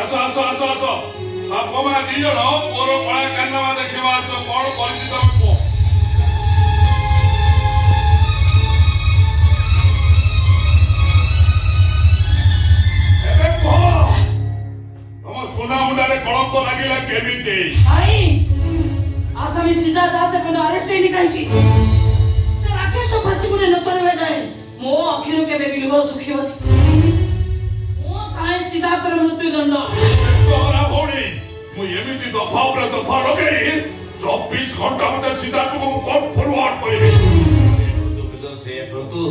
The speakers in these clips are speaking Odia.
ଆସ ଆସ ଆସ ଆସ, ବାପ ମା ଦି ଜଣ ପୁଅର କଳା କାରନାମା ଦେଖିବା। ଆସ, କଣ କରିଛି ତମେ କୁହ। ଏବେ କୁହ, ତମ ସୁନା ମୁଣ୍ଡାରେ କଳଙ୍କ ଲାଗିଲା କେମିତି? ଭାଇ, ଆସାମୀ ସିଦ୍ଧାର୍ଥ ଦାସ ଏପର୍ଯ୍ୟନ୍ତ ଆରେଷ୍ଟ ହେଇନି କାହିଁକି? ସେ ରାକେଶ ଫାଶୀ ମୁନେ ନ ଚଢ଼ିବା ଯାଏ ମୋ ଆଖିରୁ କେବେ ବି ଲୁହ ଶୁଖିବନି। ମୁଁ ଚାହେଁ ସିଦ୍ଧାର୍ଥର ମୃତ୍ୟୁଦଣ୍ଡ। ତୋରା ଭଉଣୀ, ମୁଁ ଏମିତି ଦଫା ଉପରେ ଦଫା ଲଗେଇ 24 ଘଣ୍ଟା ମଧ୍ୟରେ ସିଦ୍ଧାର୍ଥକୁ ମୁଁ କୋର୍ଟ ଫରୱାର୍ଡ କରିବି। ସେଇଆ କରନ୍ତୁ,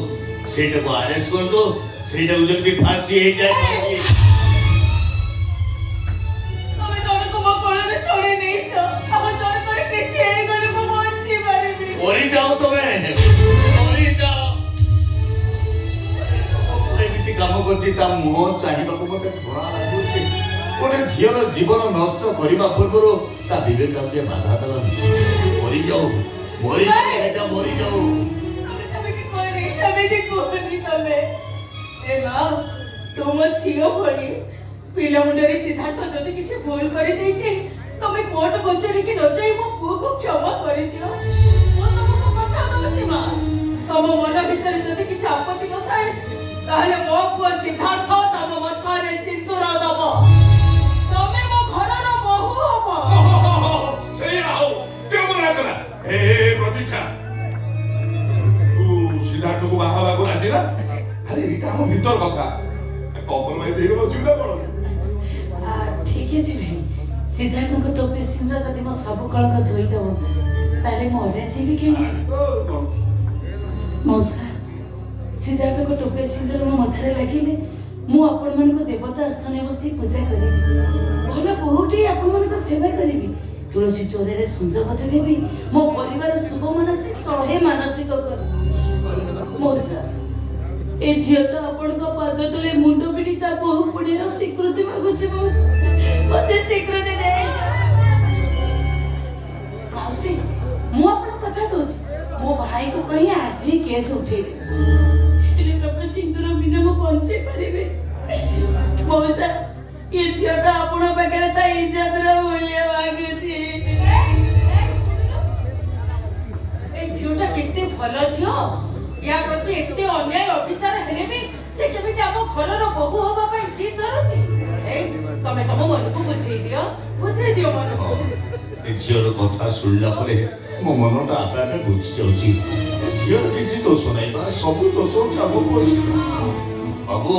ସେଇଟାକୁ ଆରେଷ୍ଟ କରନ୍ତୁ, ସେଇଟାକୁ ଯେମିତି ଫାଶୀ ହେଇଯାଏ, ଫାଶୀ। ତମେ ଜଣକୁ ମୋ କୋଳରେ ଛଡେଇ ନେଇଛ। ଆମ ଜଣଙ୍କର କିଛି ହେଇଗଲେ ମୁଁ ବଞ୍ଚି ପାରିବି? ମରିଯାଅ, ତମେ ମରିଯାଅ। ଏମିତି କାମ କରୁଛି, ତା ମୁହଁ ଚାହିଁବାକୁ ମତେ ଘୃଣା ଲାଗୁଛି। ଗୋଟେ ଝିଅର ଜୀବନ ନଷ୍ଟ କରିବା ପୂର୍ବରୁ ତା ବିବେକ ଆଉ ଟିକେ ବାଧା ଦେଲାନି। ମରିଯାଉ, ମରିଯାଉ, ସେଇଟା ମରିଯାଉ। ତମେ ସେମିତି କୁହନି, ସେମିତି କୁହନି ତମେ। ଏ ମା, ତୁ ମୋ ଝିଅ ଭଳି। ପିଲା ମୁଣ୍ଡରେ ସିଦ୍ଧାର୍ଥ ଯଦି କିଛି ଭୁଲ କରିଦେଇଛି, ତମେ କୋର୍ଟ ପଚାରିକି ନ ଯାଇ ମୋ ପୁଅକୁ କ୍ଷମା କରିଦିଅ। ମୁଁ ତମକୁ କଥା ଦଉଛି ମା, ତମ ମନ ଭିତରେ ଯଦି କିଛି ଆପତ୍ତି ନଥାଏ, ତାହେଲେ ମୋ ପୁଅ ସିଦ୍ଧାର୍ଥ ତମ ମଥାରେ ସିନ୍ଦୁର ଦବ। ତମେ ମୋ ଘରର ବୋହୂ ହବ। ସେଇଆ ହଉ, କେଉଁ ମନା କଲା? ଏ ପ୍ରତୀକ୍ଷା, ତୁ ସିଦ୍ଧାର୍ଥକୁ ବାହା ହେବାକୁ ରାଜି ନା? ଆରେ, ଏଇଟା ଆମ ଭିତର କଥା, କମ୍ପ୍ରମାଇଜ ହେଇଗଲେ ଅସୁବିଧା କଣ? ଠିକ ଅଛି ଭାଇ, ସିଦ୍ଧାର୍ଥଙ୍କ ଟୋପି ସିନ୍ଦୁର ଯଦି ମୋ ସବୁ କଳଙ୍କ ଧୋଇଦେବ, ତାହେଲେ ମୁଁ ଅରାଜି ଯିବି କେମିତି? କଣ? ମଉସା, ସିଦ୍ଧାର୍ଥଙ୍କ ଟୋପି ସିନ୍ଦୁର ମୋ ମଥାରେ ଲାଗିଲେ ମୁଁ ଆପଣମାନଙ୍କ ଦେବତା ଆସନରେ ବସି ପୂଜା କରିବି। ଭଲ ବୋହୂଟି ଆପଣମାନଙ୍କ ସେବା କରିବି। ତୁଳସୀ ଚଉରାରେ ସଞ୍ଜବତ ଦେବି। ମୋ ପରିବାର ଶୁଭ ମାନସି 100 ମାନସିକ କରିବି। ମଉସା, ଏ ଝିଅଟା ଆପଣଙ୍କ ପାଦ ତଳେ ମୁଣ୍ଡ ପିଟି ତା ବୋହୂ ପଣିଆର ସ୍ୱୀକୃତି ମାଗୁଛି। ମଉସା, ମତେ ସ୍ୱୀକୃତି ଦେଇଦିଅ। ମାଉସୀ, ମୁଁ ଆପଣଙ୍କ କଥା ଦଉଛି, ମୋ ଭାଇକୁ କହି ଆଜି କେସ୍ ଉଠେଇଦେବି। ହେଲେ ଟୋପେ ସିନ୍ଦୁର ବିନା ମୁଁ ବଞ୍ଚି ପାରିବି? ମଉସା, ଏ ଝିଅଟା ଆପଣଙ୍କ ପାଖରେ ତା ଇଜ୍ଜତର ମୂଲ୍ୟ ମାଗୁଛି। ଏଇ ଝିଅଟା କେତେ ଭଲ ଝିଅ। ୟା ପ୍ରତି ଏତେ ଅନ୍ୟାୟ ଅବିଚାର ହେଲେ ବି ସେ କେମିତି ଆମ ଘରର ବୋହୂ ହବା ପାଇଁ ଜିଦ୍ ଧରୁଛି। ଏଇ, ତମେ ତମ ମନକୁ ବୁଝେଇ ଦିଅ, ବୁଝେଇ ଦିଅ ମନକୁ। ଏ ଝିଅର କଥା ଶୁଣିଲା ପରେ ମୋ ମନଟା ଆପେ ଆପେ ବୁଝି ଯାଉଛି। ଏ ଝିଅର କିଛି ଦୋଷ ନାହିଁ ବା, ସବୁ ଦୋଷ ହଉଛି ଆମ ପୁଅ। ବାବୁ,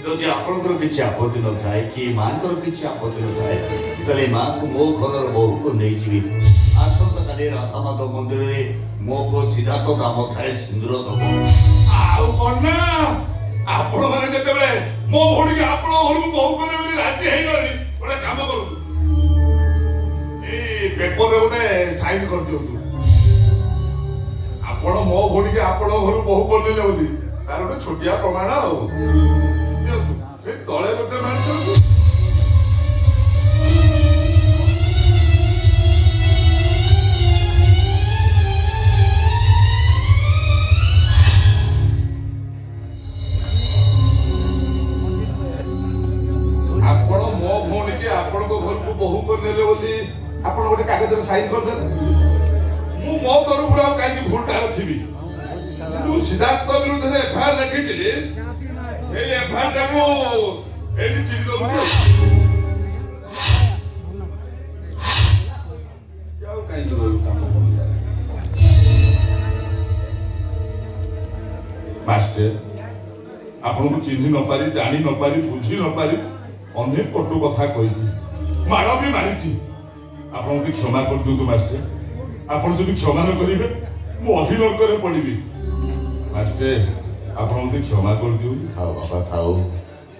ଯଦି ଆପଣଙ୍କର କିଛି ଆପତ୍ତି ନଥାଏ କି ମାଙ୍କର କିଛି ଆପତ୍ତି ନଥାଏ, ତାହେଲେ ମାଙ୍କୁ ମୋ ଘରର ବୋହୂକୁ ନେଇଯିବି। ଆସନ୍ତାକାଲି ରାଧାମାଧବ ମନ୍ଦିରରେ ମୋ ପୁଅ ସିଦ୍ଧାର୍ଥ ତା ମଥାରେ ସିନ୍ଦୁର ଦବ। ଆଉ କଣ ନା, ଆପଣ ମାନେ ଯେତେବେଳେ ମୋ ଭଉଣୀକି ଆପଣଙ୍କ ଘରକୁ ବୋହୂ କରିବେ ବୋଲି ରାଜି ହେଇଗଲେଣି, ଗୋଟେ କାମ କରନ୍ତୁ, ଏଇ ପେପରରେ ଗୋଟେ ସାଇନ କରିଦିଅନ୍ତୁ। ଆପଣ ମୋ ଭଉଣୀକି ଆପଣଙ୍କ ଘରକୁ ବୋହୂ କରିଦେଲେ ବୋଲି ତାର ଗୋଟେ ଛୋଟିଆ ପ୍ରମାଣ। ଆଉ ଦିଅନ୍ତୁ, ସେଇ ତଳେ ଗୋଟେ ମାରି ଦିଅନ୍ତୁ। ଆପଣ ମୋ ଭଉଣୀକି ଆପଣଙ୍କ ଘରକୁ ବୋହୂ କରିନେଲେ ବୋଲି ଆପଣ ଗୋଟେ କାଗଜରେ ସାଇନ କରିଦେଲେ। ମୁଁ ମୋ ତରଫରୁ ଆଉ କାହିଁକି ଭୁଲଟା ରଖିବି? କିନ୍ତୁ ସିଦ୍ଧାର୍ଥ ବିରୁଦ୍ଧରେ ଏଫଆଇଆର ଲେଖିଥିଲି, ସେଇ ଏଫଆଇଆର ଟାକୁ ଏଇଠି ଚିରି ଦଉଛି। ଆଉ କାହିଁକି ରହିବୁ କାମ କରୁଛି? ମାଷ୍ଟର, ଆପଣଙ୍କୁ ଚିହ୍ନି ନପାରି, ଜାଣି ନପାରି, ବୁଝି ନପାରି ଅନେକ କଟୁ କଥା କହିଛି, ମାଡ଼ ବି ମାରିଛି। ଆପଣ ମତେ କ୍ଷମା କରିଦିଅନ୍ତୁ ମାଷ୍ଟର। ଆପଣ ଯଦି କ୍ଷମା ନ କରିବେ, ମୁଁ ଅହିନର୍କରେ ପଡ଼ିବି। ମାଷ୍ଟର, ଆପଣ ମତେ କ୍ଷମା କରିଦିଅନ୍ତୁ। ଥାଉ ବାବା, ଥାଉ।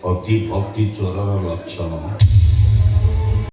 ଅତି ଭକ୍ତି ଚୋରର ଲକ୍ଷଣ।